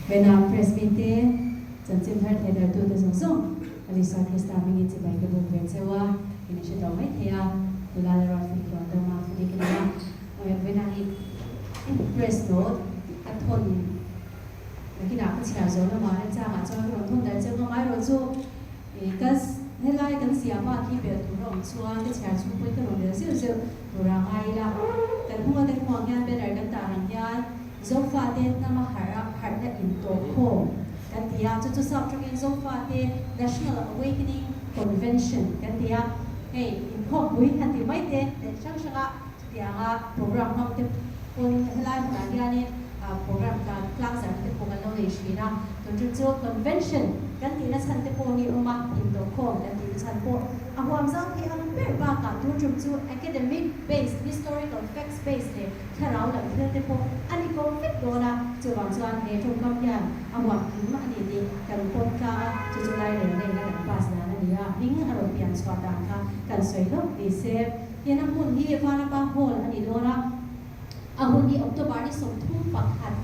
Vawiinah Press mite, chanchin thar theidartute zawng zawng Lal Isua Krista hmingin chibai ka buk ve cheu a, min hre tawh mai thei a, nula la ruat fui tluang deuh ma thu dik a ni a. Vawiinah hi Press note a thawn nakinah ka chhiar zawh lamah remchangah chuan ka rawn thawn darh cheu nga mai erawh chu ka helai kan ziah bak hi belh tur a awm chuan ka chhiar chhung pawhin ka rawn belh zeuh zeuh tur a ngai ila. Kan hnunga kan hmuh ang hian banner kan tar ang hian Zofate hnama harh a harhna intawh khawm kan ti a, chu chu sap tawngin Zofate National Awakening Convention kan ti a, hei inkhawmpui han ti mai te leh hrang hranga chutianga program hmang te pawn helai hmunah hianin program tlan tlangzarhna te pawh kan lo nei thin a, tun chu chu Convention kan tihna chhan te pawh hi awm a, intawh khawm kan tihna chhan pawh a huam zau thei ang ber bakah tun tum chu academic based historical facts based leh Thlarau lam thil te pawh a ni ko vek dawn a, chuvang chuan he tawngkam hian a huam kim a ni tih kan pawm tlang a, chu chu lai reng rengna kan pass dan a ni a, hming a rawn pian chhuah dan kha kan sawi lawk ni se. Tin, a hmun hi Vanapa Hall a ni dawn a, a hun hi October ni 31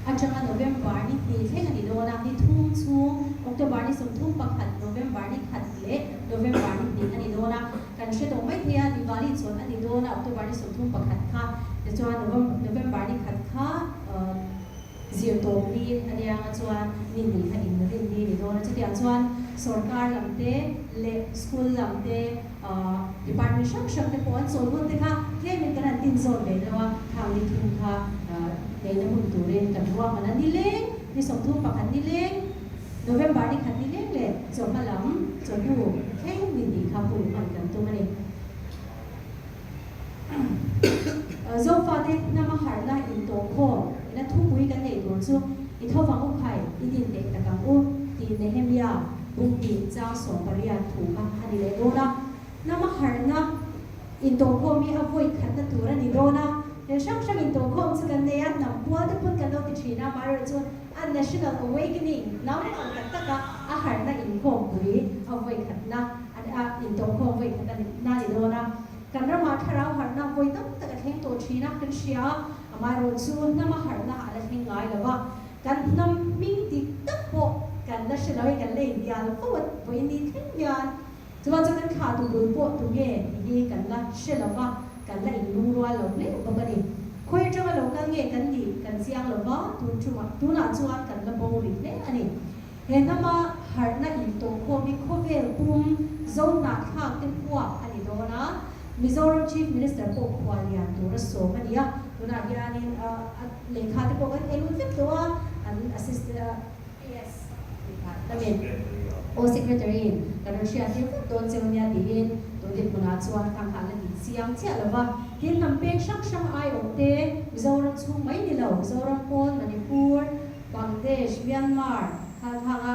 atanga November ni hnih thleng a ni dawn a, ni thum chhung October ni 31, November ni khat leh November ni hnih a ni dawn a. Kan hre tawh mai thei a, Diwali chawlh a ni dawn a, October ni 31 kha, tichuan November ni khat kha zir tawp ni a nia nga chuan ni hnih kha in rin ni ni dawn a, chutiang chuan sorkar lam te leh school lam te department hrang hrang te pawh an chawl hun te kha tlemin kan han tin zawn ve deuh a, khang ni thum kha neihna hun turin kan ruahman a ni leng, ni 31 ni leng. November ni khat ni leng leh chawhma lam chawhnu thleng ni hnih kha hun hman kan tum a ni. Zofate hnama harhna intawhkhawm ina thupui kan neih tur chu i thovang u khai i din leh tak ang u tih Nehemia buk hnih chang 18 thu kha a ni leh dawn a. Hnama harhna intawhkhawm hi a vawi khatna tur a ni dawn a. He hrang hrang intawhkhawm chu kan nei a, hnam pual te pawn kan lo ti thin a, amaherawhchu A National Awakening hnam ang tak taka a harhna inkhawmpui a vawi khatna a intawhkhawm vawi khat a na ni dawn a. Kan ramah thlarau harhna vawi tam tak a thleng tawh thin a, kan hria a, amaherawhchu hnama harhna a la thleng ngai lo va. Kan hnam hming dik tak pawh kan la hre lo hi kan la inbial fo a vawi ni thleng hian. Chuan chu kan thlah tu bul pawh tu nge tih hi kan la hre lo va, kan la inlungrual lo hle bawk a ni. Khawi atanga lo kal nge kan nih kan chiang lo va, tun ṭumah tunah chuan kan la bo rih hle a ni. He hnama harhna intawhkhawm hi khawvel pum zo hnahthlak te huap a ni dawn a, Mizoram Chief Minister pawh khual lian tura sawm a ni a, tunah hianin a lehkha te pawh kan theilut vek tawh a, an assistant. AS tih kha tamin aw Secretary in kan rawn hriat tir vek dawn cheu nia tiin tun dinhmunah chuan khang kha an la ti chiang chiah lo va. Tin hnam peng hrang hrang aiawh te Mizoram chhung mai ni lo, Mizoram pawn, Manipur, Bangladesh, Myanmar kha khanga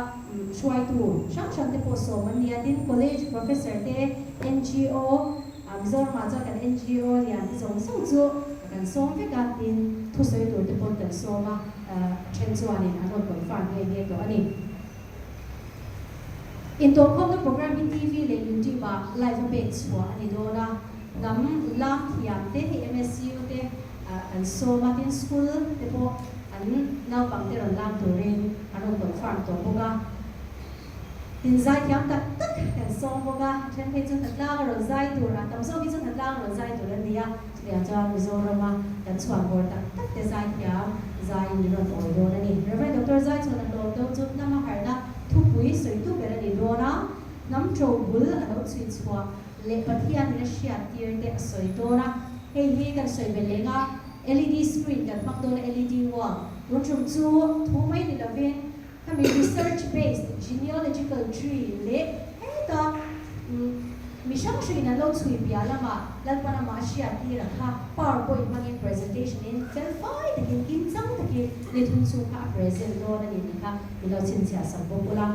hruaitu hrang hrang te pawh sawm an ni a. Tin College Professor te, NGO, Mizoramah chuan kan NGO lian te zawng zawng chu kan sawm vek a, tin thusawi tur te pawn kan sawm a. Then chuanin an rawn confirm nghe nghe tawh a ni. Intawhkhawmna program hi TV leh YouTube ah live a pek chhuah a ni dawn a. Hnam lam thiam te hei MSU te kan sawm a, tin school te pawh an naupang te rawn lam turin an rawn confirm tawh bawk a. Tin zai thiam tak tak kan sawm bawk a, then phei chu hnatlang a rawn zai tur a, tam zawk hi chu hnatlang a rawn zai tur an ni a, chutiang chuan Mizorama kan chhuan bawr tak tak te zai thiam zaiin min rawn awi dawn a ni. Rev. Doctor Zaichhawn a hlawm do chu hnam a harhna thupui sawitu ber a ni dawn a, hnam to bul a lo chhui chhuah leh Pathian in a hriat tir te a sawi dawn a, hei hi kan sawi ve leng a, LED screen kan hmang dawn a, LED wall tun tum chu thu mai ni lovin, Hemi research based genealogical tree leh heta mi hrang hrangin an lo chhui piah lamah Lalpan amah a hriat tir a kha powerpoint hmangin presentation in fel fai takin kim chang takin ni thum chhung kha a present dawn a ni tih kha min lo chhinchhiah sak bawk ula.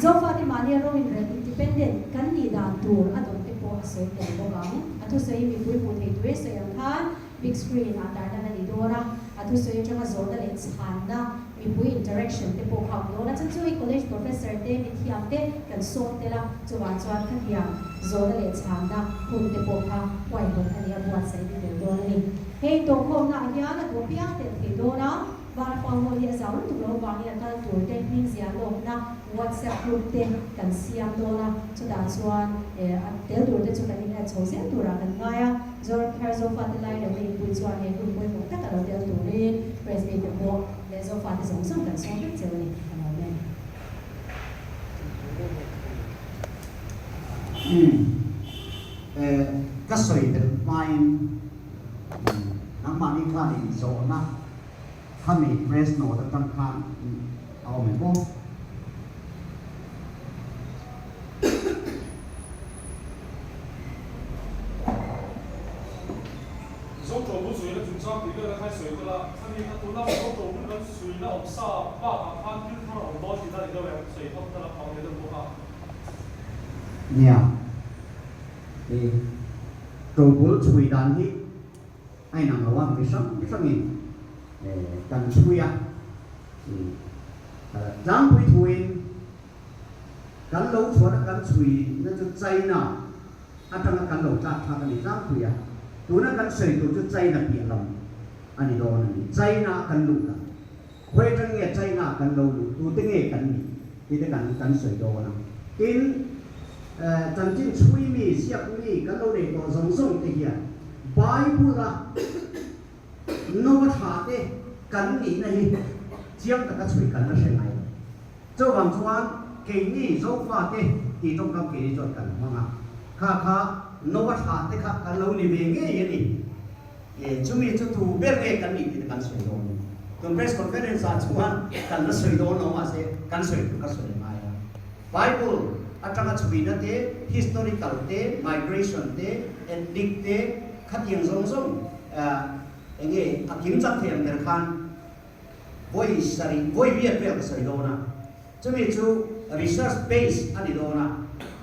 Zofate mahnia ro inrel independent kan nih dan tur a dawn te pawh a sawi tel bawk ang. A thusawi mipui hmuh theih turin sawi ang khan big screen ah tarlan a ni dawn a, a thusawi atanga zawhna leh chhanna Mipui interaction te pawh kha awm dawn a, chu chu i college professor te, mithiam te kan sawm tel a, chuvang chuan khatiang zawhna leh chhanna hun te pawh kha huaihawt a ni a, buatsaih ni tel dawn a ni. Hei tawhkhawmna ah hian a duh piang tel thei dawn a. Vanapa Hall hi a zau lutuk lo avangin a kal tur te hming ziah lawkna WhatsApp group te kan siam dawn a, chutah chuan a tel tur te chu kan inlet chho zel turah kan ngai a. Zoram thar Zofate lai remna inpui chuan he hun pawimawh tak a lo tel turin Presby te pawh leh Zofate zawng zawng kan sawm vek cheu a ni, ka lo men. Umm eh ka sawi belh hmain nangmahni khan in zawhna khami press note atang khan a awm em aw? Zo ṭawh bul suina chungchang tih vel a khai sawi tel a, khami kha tuna zo ṭawh bul kan suina awm sa bakah khan thil thar a awm dawn tih na ni deuh em? Sawi phawt ta lampang ni deuh bawk a. Nia, i ṭawh bul chhui dan hi a inang lo a, mi hrang hrangin kan chhui a, tlangpui thuin kan lo chhuahna kan chhuina chu China atanga kan lo tlak thlak a ni tlangpui a, tuna kan sawi tur chu China piah lam a ni dawn a ni. China kan luh dan, khawi atang nge China kan lo luh, tute nge kan nih tih te kan kan sawi dawn a. Tin, chanchin chhui mi, ziak mi kan lo nei tawh zawng zawng te hian Bible-a Nova tha te kan nihna hi chiang taka chhui kan la hre ngai lo. Chuvang chuan keini Zofate tih tawngkam keini chuan kan hmang a, kha kha Nova thlah te kha kan lo ni ve ngei a ni. E, chumi chu tu ber nge kan nih tih te kan sawi dawn a ni. Tun press conference ah chuan kan la sawi dawn lo mahse kan sawi tur ka sawi ngai a. Bible atanga chhuina te, historical te, migration te, ethnic te, khatiang zawng zawng enge a kimchang thei ang ber khan Vawi sarih, vawi riat vel ka sawi dawn a, chumi chu research base a ni dawn a,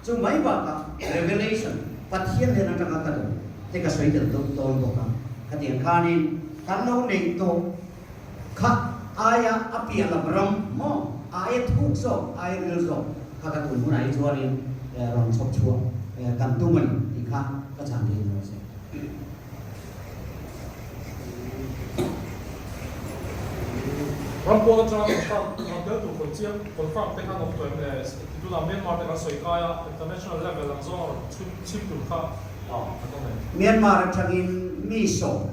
chu mai bakah revelation, Pathian hnen atanga ka duh te ka sawi tel deuh dawn bawk a, khatiang khanin kan lo neih tawh kha aia a piah lam ram maw, aia thuk zawk, aia ril zawk kha ka tun hunah hi chuanin rawn chhawp chhuah kan tum a ni tih kha ka chhan thei ni rawh se. Ram pawn atanga confirm ram tel tur khawih chiang confirm te khan awm tawh em le? Tunah Myanmar te kan sawi kai a, international level ang zawng a rawn chhun chim tur kha an awm em? Myanmar atangin mi sawm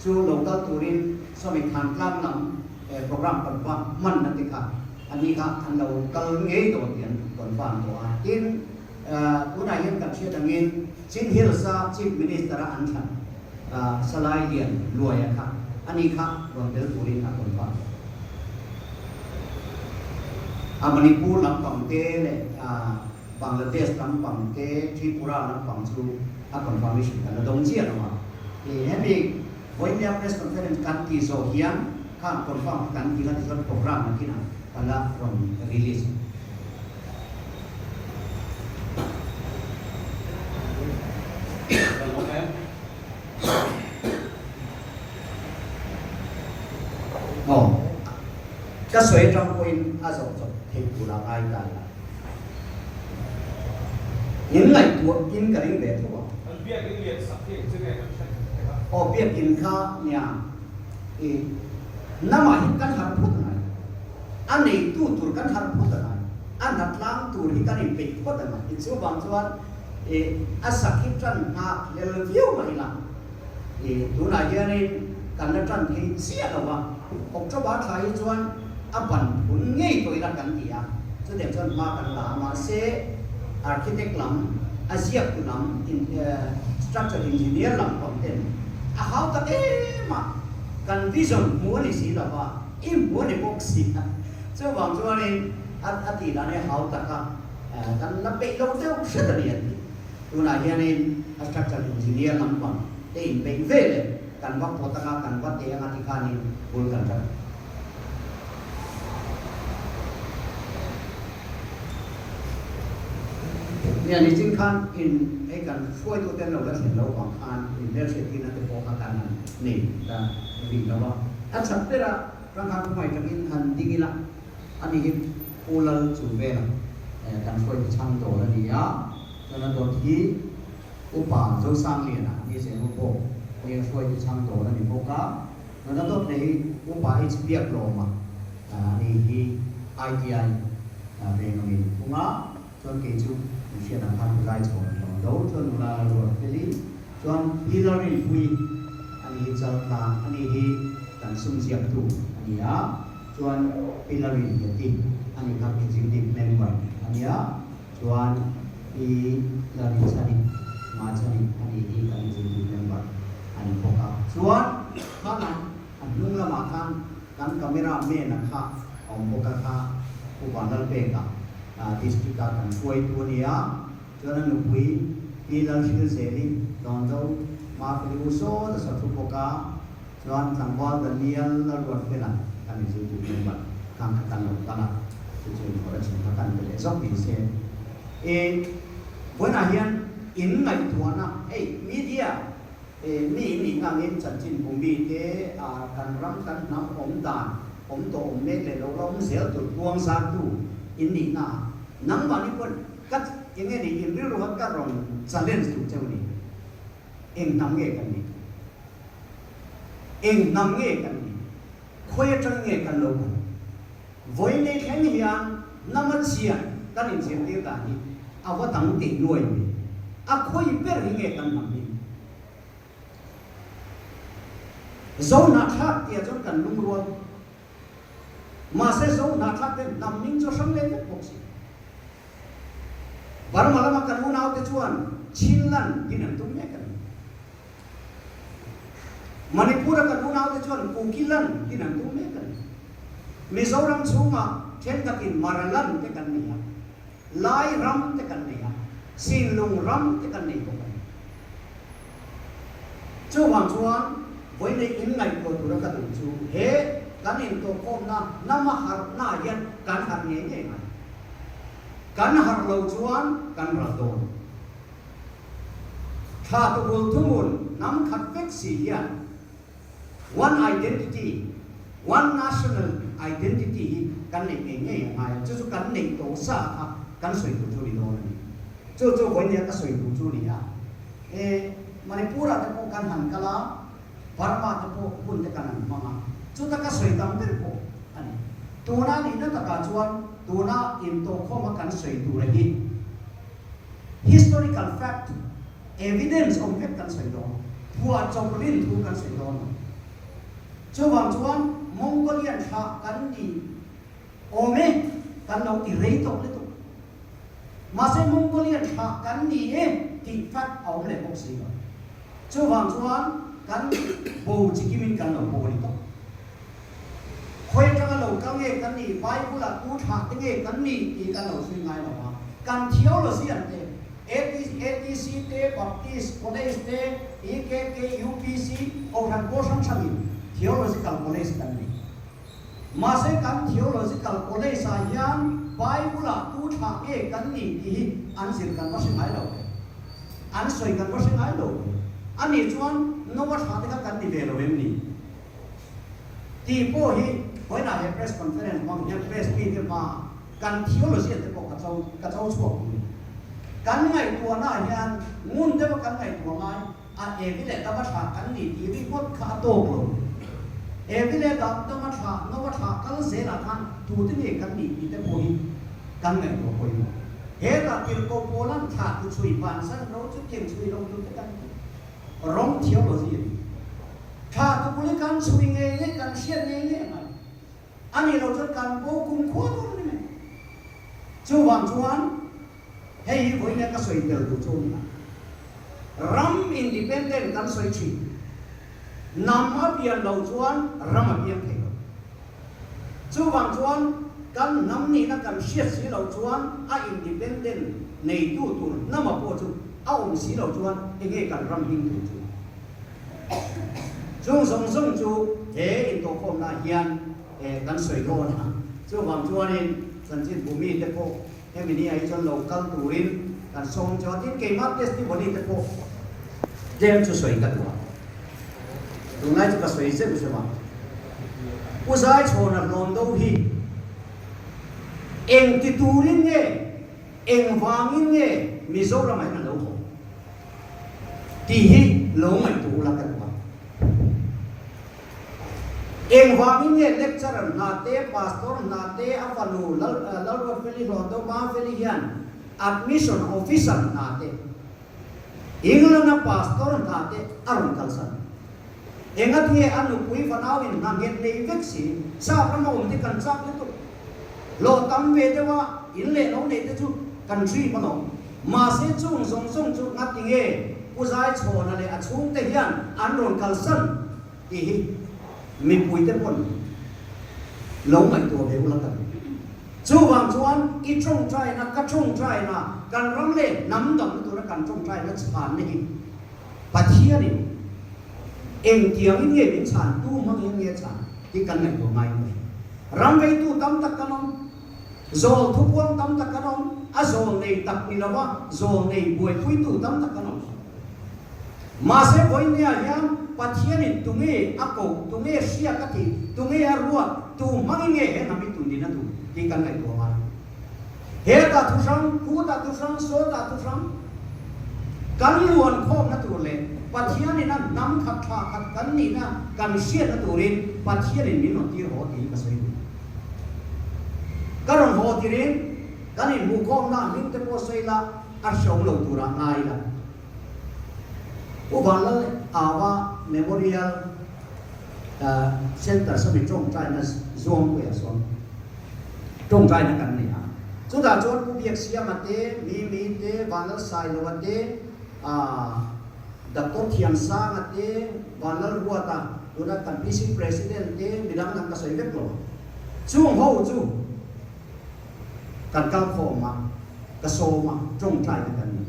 chu lo kal turin sawmi than tlang lam program kan va hman na te kha a ni kha an lo kal ngei dawn tih an confirm tawh a. Tin, Tunah hian kan hriat angin Chin Hills-a Chief Minister-a an thlan Salai Lian Luaia kha a ni kha rawn tel turin a confirm. A Manipur lampang te leh Bangladesh lampang te, Tripura lampang chu a confirmation kan la dawng chiah lo a. Hemi Vawinia Press Conference kan tih zawh hian khan confirm kha kan ti la tichuan program nakinah kan la rawn release. Aw, ka sawi atang pawhin a zawh chawp theih tur a ngai ta ila. In ngaihtuah in ka ring ve tho a. An biakin lian sak hi engche nge kan hre thei a? Aw, biakin kha nia i namah hi kan harh phawt angai. A neitu tur kan harh phawt a ngai, a hnatlang tur hi kan inpeih phawt a ngai. Chuvang chuan i a sak hi tan nghak hlel viau mah ila, i tunah hianin kan la tan thei chiah lo a, October thla hi chuan a ban phun ngei tawh ila kan ti a, chutiang chuan hma kan la a, mahse architect lam, a ziaktu lam, structure engineer lam pang ten a hau tak em a, kan vision hmu a ni si lo va. I hmu a ni bawk si a, chuvang chuanin a a tih dan hi hau taka kan la peih lo deuh hret a ni a ti. Tunah hianin a structure engineer lampang te inpeih ve leh kan va pawt anga kan va teh anga tikhanin bul kan ṭan. Nia nichin khan in hei kan hruaitute an lo la thlen lo vang khan in hmelhriattirna te pawh kha kan han nei ta rih lo a. A chak ber a, Rangkhan khawmai takin han ding ila, ani hi Pu Lal chu vela kan hruaitu chhang dawl a ni a, chuan a dawt hi Upa Zosangliana ni zel pawh nia hruaitu chhang dawl a ni bawk a, chuan a dawt leh hi. Upa H Biaklawma ani hi ITI veng a min phung a, chuan kei chu min hriat ang khan Puzai chhawn a hlawm do, chuan nula Ruatfeli chuan Hillary Pui ani hi Chaltlang ani hi kan sum ziaktu a ni a, chuan Hillary Heti ani kha Executive Member a ni a, chuan Hillary Chhani Machhani ani hi kan Executive Member a ni bawk a, chuan khanah A hnung lamah khan kan camera man a kha a awm bawk a kha Pu Vanlalpeka district a kan hruaitu a ni a, chuan a nupui Pi Lalhrilzeli Dawnzo Mafeli u sawt a sa thu bawk a, chuan tlangval Daniel Lalruatfela kan executive member khan kha kan lo kal a, chu chu inkhawrh a chin kha kan pe leh zawk ni se. I vawiinah hian in ngaihtuahna hei media He mi in nih angin chanchin bu mite a kan ram kan hnam awm dan awm tawh awm mek leh lo la awm zel tur puang zartu in nihna ah nangmahni pawn ka enge ni in rilru kha ka rawn challenge duh cheu ni. Eng hnam nge kan nih? Eng hnam nge kan nih? Khawi atang nge kan lo kal? Vawi nei thleng hian nama chian kan inzirtir dan hi a va dang teh nuai ve. A khawi ber hi nge kan hnam hi? Zohnahthlak tia chuan kan lungrual. Mahse Zohnahthlak te hnam hming chu a hrang leh vek bawk si. Burma lama kan unaute chuan Chinland din an tum mek a ni. Manipur-a kan unaute chuan Kuki-lan din an tum mek a ni. Mizoram chhungah thenkhatin Mara-lan te kan nei a, Lai ram te kan nei a, Sinlung ram te kan nei bawk a ni. Chuvang chuan vawiinei inngaihtuah tura ka duh chu he kan intawhkhawmna nama harhna hian kan harh ngei ngei ngai. Kan harh lo chuan kan ral dawn. Thla tubul thuhmun hnam khat vek si hian one identity, one national identity hi kan neih ngei ngei a ngai a, chu chu kan neih tawh sa kha kan sawi tur chu a ni dawn a ni. Chu chu vawinia ka sawi tur chu a ni a. E, Manipur-ah te pawh kan han kal a, Burma te pawh hun te kan han hmang a, chuta ka sawi tam ber pawh a ni. Tuna nihna takah chuan tuna intawhkhawma kan sawi tur a hi, Historical fact, evidence awm vek kan sawi dawn. Phuah chawp rin thu kan sawi dawn lo. Chuvang chuan Mongolian thlah kan ni awm e, kan lo ti rei tawh lutuk. Mahse Mongolian thlah kan ni e tih fact a awm leh bawk si lo. Chuvang chuan kan bo chikimin kan lo bo a ni tawh. Khawi atanga lo kal nge kan nih, Bible-ah tu thlah te nge kan nih tih kan lo zui ngai lo a. Kan theology an te, ATC te, Baptist College te, EKK, UPC, Kohhran pawl hrang hrangin Theological College kan nei. Mahse kan Theological College-ah hian Bible-ah tu thlah nge kan nih tih hi an zir kan va hre ngai lo ve. An sawi kan va hre ngai lo ve. Anih chuan Noah thlah te kha kan ni ve lo em ni? Tih pawh hi vawiinah he press conference hmang hian press mite hma kan theology te pawh ka cho ka cho chhuak tur a ni. Kan ngaihtuahnaah hian ngun deuha kan ngaihtuah ngai a Evi leh Dama thlah kan ni tih ringawt kha a tawk lo. Evi leh Dama thlah, Noa thlah kal zelah khan tute nge kan nih tih te pawh hi kan ngaihtuah pawimawh. Hetah tirhkoh pawlan thlah tu chhui bansan ro chu tiang chhui lo tur te kan ti. Rawng theology a ni. Thla tupul hi kan chhui ngei ngei, kan hriat ngei ngei a ngai. A nih loh chuan kan bo kum khua dawn a ni mai. Chuvang chuan hei hi vawiin ka sawi tel duh chu a ni a. Ram independent kan sawi thin. Hnam a pian loh chuan ram a piang thei lo. Chuvang chuan kan hnam nihna kan hriat si loh chuan a independent neitu tur hnama pawh chu a awm si loh chuan enge kan ram hming tur chu? Chung zawng zawng chu he intawhkhawmnaah hian kan sawi dawn a. Chuvang chuanin chanchin bumi te pawh hemi ni ah hi chuan lo kal turin kan sawm chu a. Tin, keimah testimony te pawh tlem chu sawi ka duh a. Tunlai chu ka sawi zeuh zeuh a. Pu Zaichhawna hlawn do hi eng ti turin nge, eng vangin nge Mizoramah hian a lo haw tih hi lo ngaihtuah ula ka duh a. Engvangin nge lecturer hna te, pastor hna te, a fanu Lalruatfeli Hlawndo Mafeli hian admission officer hna te, England-a pastor hna te a rawn kalsan? Engatinge a nupui fanauin hna nghet nei vek si, sap rama awm te kan chak lutuk. Hlawh tam ve deuha in leh lo neih te chu kan dream alawm. Mahse chung zawng zawng chu ngatinge Pu Zaichhawna leh a chhungte hian an rawn kalsan tih hi mipuite pawn lo ngaihtuah ve ula ka duh. Chuvang chuan i tawngtaina, ka tawngtaina, kan ram leh hnam damna tura kan tawngtaina chhanna hi Pathianin engtiangin nge min chhan, tu hmangin nge chhan tih kan ngaihtuah ngai in ka hria. Ram veitu tam tak kan awm, zawl thupuang tam tak kan awm, a zawl nei tak ni lova zawl nei buaipuitu tam tak kan awm. Mahse vawinia hian Pathianin tunge a koh, tunge hriat a tih, tunge a ruat, tu hmangin nge he hnam hi tundin a duh tih kan ngaihtuah ngai. Hetah thu hrang, khutah thu hrang, sawtah thu hrang kan luan khawmna tur leh Pathianin a hnam khat thla khat kan nihna kan hriatna turin Pathianin min rawn tir haw tiin ka sawi duh. Ka rawn haw tirin kan inhmuhkhawmna hming te pawh sawi la a hreawm lo turah ngai la. Pu Vanlal Awa Memorial Centre sawmi tawngtaina Zuangpuia sawn tawngtaina kan nei a. Chutah chuan Pu Biaksiama te, Mimi te, Vanlal Sailoa te, Doctor Thiamsanga te, Vanlal Ruata, tuna kan PC President te, midang dang ka sawi vek lo a. Chung ho chu kan kal khawm a, ka sawm a, tawngtaina kan nei.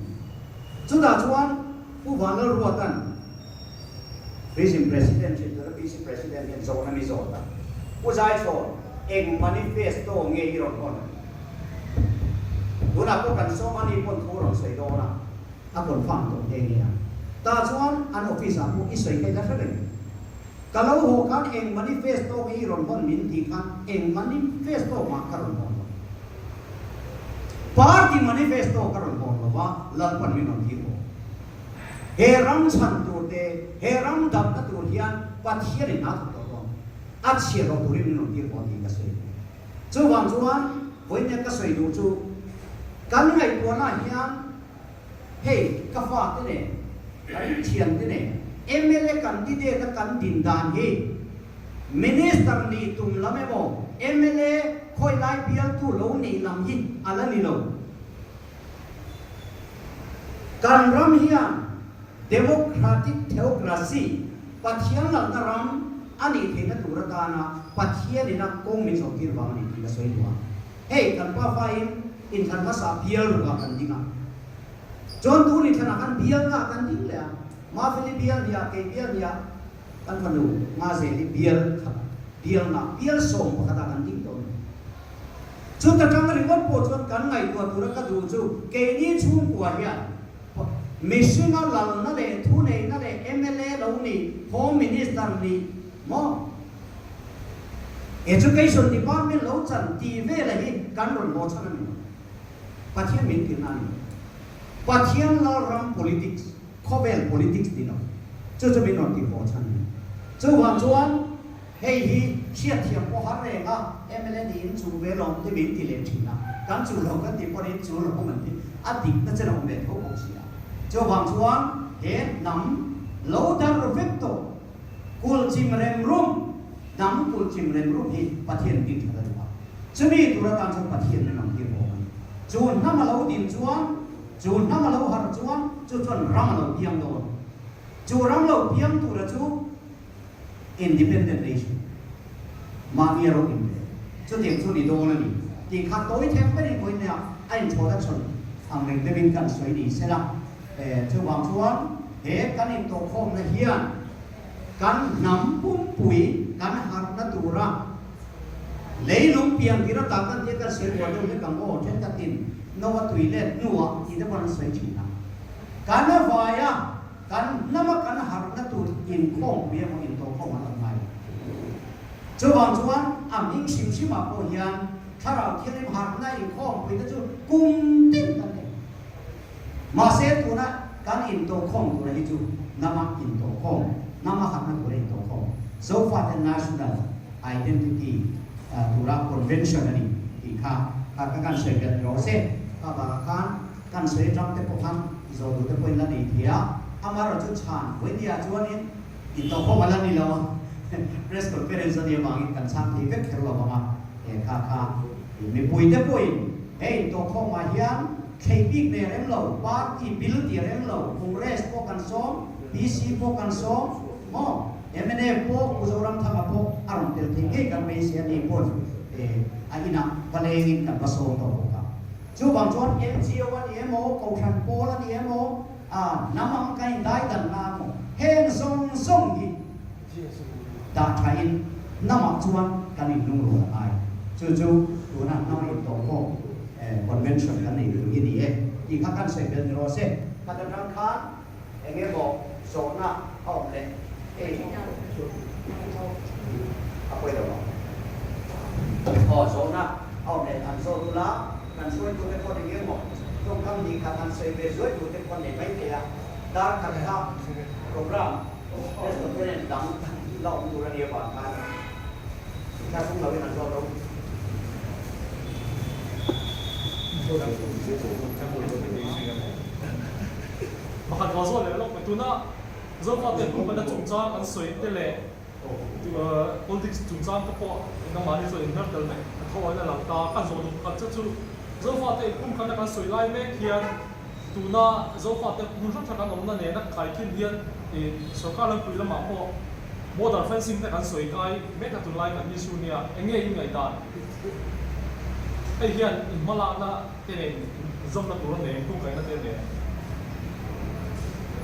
Chutah chuan Pu Vanlal Ruata'n Prison President hrilh tura PC President hian zawhna mi zawt a, Pu Zaichhawn, eng manifesto nge i rawn hawn? Tunah pawh kan sawm a ni pawn thu rawn sawi dawn a, a confirm tawh nghe nghe a. Tah chuan an office ah pawh i sawi kha i la hre reng. Ka lo haw khan eng manifesto nge i rawn hawn min tih khan eng manifesto mah ka rawn hawn lo. Party manifesto ka rawn hawn lo va, Lalpan min rawn tir haw. He ram chhan tur te, he ram damna tur hian Pathianin hna thawk tawh dawn. A chhiat loh turin min rawn tir haw tih ka sawi. Chuvang chuan vawinia ka sawi duh chu kan ngaihtuahna hian hei ka fate nen, kan thiante nen mla candidate a kan din dan hi Minister nih tum lam emaw mla khawi lai bialtu lo nih lam hi a la ni lo. Kan ram hian Democratic Theocracy, Pathian lalna ram, a nih theihna tur atana Pathianin a kawng min zawhtir vang a ni tih ka sawi duh a. Hei, kan pa fain inthlan hmasa bial rukah kan ding a. Chuan tun inthlanah khan bial ngah kan ding leh a. Mafeli bial nia, kei bial nia, kan fanu Ngazeli bial khat, bial ngah, bial 11ah kan ding tawh a ni. Chuta tang ringawt pawh chuan kan ngaihtuah tura ka duh chu keini chhungkua hian mihringa lalna leh thuneihna leh mla lo nih, Home Minister nih maw, Education Department lo chan tih vela hi kan rawn haw chhan a ni lo. Pathian min tirhna a ni lo. Pathian lalram politics, khawvel politics ni lo. Chu chu min rawn tih haw chhan a ni. Chuvang chuan. Hei hi hriatthiam pawh har reng a, mla niin chu ve lawm te min ti leh thin a, kan chu lo kan ti pawhin chu lo an ti, a dikna chen a awm ve tho bawk si a. Chuvang chuan he hnam lo dar vek tawh kulchim rem rum, hnam kulchim rem rum hi Pathian din that a duh a, chumi tur atan chuan Pathian min rawn tir bawk a ni. Chu hnam a lo din chuan, chu hnam a lo harh chuan, chu chuan ram a lo piang dawn. Chu ram lo piang tura chu Independent nation mahni a rawh in ve chutiang chu ni dawn a ni tih kha tawi thek berin vawinia a introduction ang reng deuhin kan sawi ni sela. Chuvang chuan he kan intawhkhawmna hian kan hnam pumpui kan harhna tura leilung piang tir atan kan tia kan sawi buai deuh hlek ang aw thenkhatin Noa tui let hnuah tih te pawh an sawi thin a. Kan a vaia Kan hnama kan harhna tur inkhawmpui emaw intawhkhawm an awm ngai lo. Chuvang chuan a hming hrim hrimah pawh hian Thlarau Thianghlim harhna inkhawmpui te chu kum tin kan nei. Mahse tuna kan intawhkhawm tura hi chu hnama intawhkhawm, hnama harhna tura intawhkhawm, Zofate National. Identity tura convention a ni tih kha kha ka kan sawi belh rawh se. Kha bakah khan kan sawi atang te pawh khan zawh duh te pawhin la nei thei a, amaherawhchu chhan vawinia chuanin intawhkhawm a la ni lo a, press conference a nih avangin kan chhang thei vek kher lo vang a, he kha kha mipui te pawhin he intawhkhawmah hian thlei bik nei rem lo, party bil ti rem lo, Congress pawh kan sawm, PC pawh kan sawm maw? Mnf pawh Pu Zoramthanga pawh a rawn tel thei ngei kan beisei a ni pawn a inah va lengin kan va sawm tawh bawk a. Chuvang chuan NGO a ni emaw, Kohhran pawl a ni emaw, hnam ang kan indai danna emaw heng zawng zawng hi dah thain hnamah chuan kan inlungrual a ngai. Chu chu tuna hnam intawhkhawm convention kan nei tur hi ni e tih kha kan sawi belh ni rawh se. Khat atang khan Eng emaw zawhna a awm leh ei a pawi lo ang. Aw zawhna a awm leh an zawt ula, kan hruaitute pawh eng emaw tawngkam hnih khat han sawi ve zuai turte pawh an nei mai thei a, dar khat kha program press conference dang la awm tur a nia vang khan thlahrung loin an zawt lo. Pakhat vawh zawh leh lawk mai. Tuna Zofate hnung kana chungchang an sawi te leh politics chungchang te pawh engmahni chuan inher tel vek a tho in a lang ta. Kan zawh duh pakhat che chu Zofate hnung kana kan sawi lai mek hian tuna Zofate hmun hrang hrang kan awmna nena khaikhin hian sorkar lampui lamah pawh border fencing te kan sawi kai mek a tunlai kan issue nia eng nge in ngaihdan? Hei hian inhmalakna te nen inzawmna tur a nei ang, kungkaihna te nen.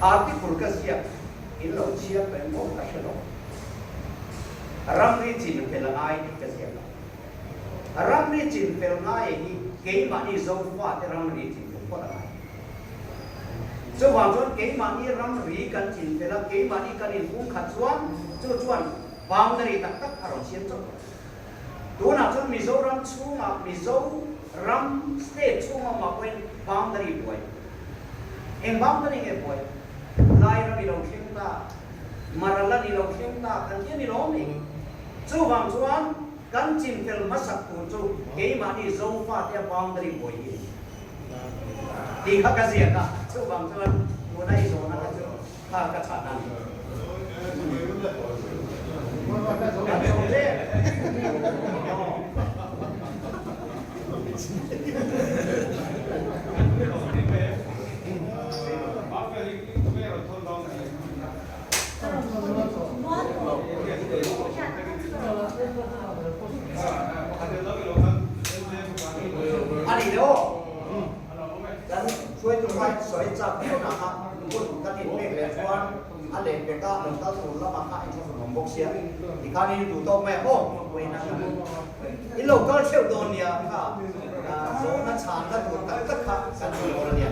Article ka ziak in lo chhiar tawh emaw ka hre lo. Ramri chin fel ngai tih ka ziak a. Ramri chin fel ngai hi keimahni Zofate ramri chin fel phawt a ngai. Chuvang chuan keimahni ramri kan chin fel a, keimahni kan inhungkhat chuan chu chuan boundary tak tak a rawn siam chauh lo. Tunah chuan Mizoram chhungah Mizo ram state chhunga awmah pawhin boundary buai. Eng boundary nge buai? Lai ram i lo thleng ta, Maralan i lo thleng ta kan ti a ni lawm ni? Chuvang chuan kan chinfel hmasak tur chu keimahni Zofa te a boundary buai hi a ni. Tih kha ka ziak a, chuvang chuan tuna i zawhna kha chu Kha ka chhan a ni. Kan zo hle. A ni le aw. Kan hruaitu hmai sawi chak viau na kha hun kan inpek leh chuan a leh pek a, lo kal tur lamah kha inthlahrun awm bawk sia tikhan in duh tawk mai ang aw in lo kal theuh dawn nia kha zawhna chhanna tur tak tak kha kan hmu dawn a nia.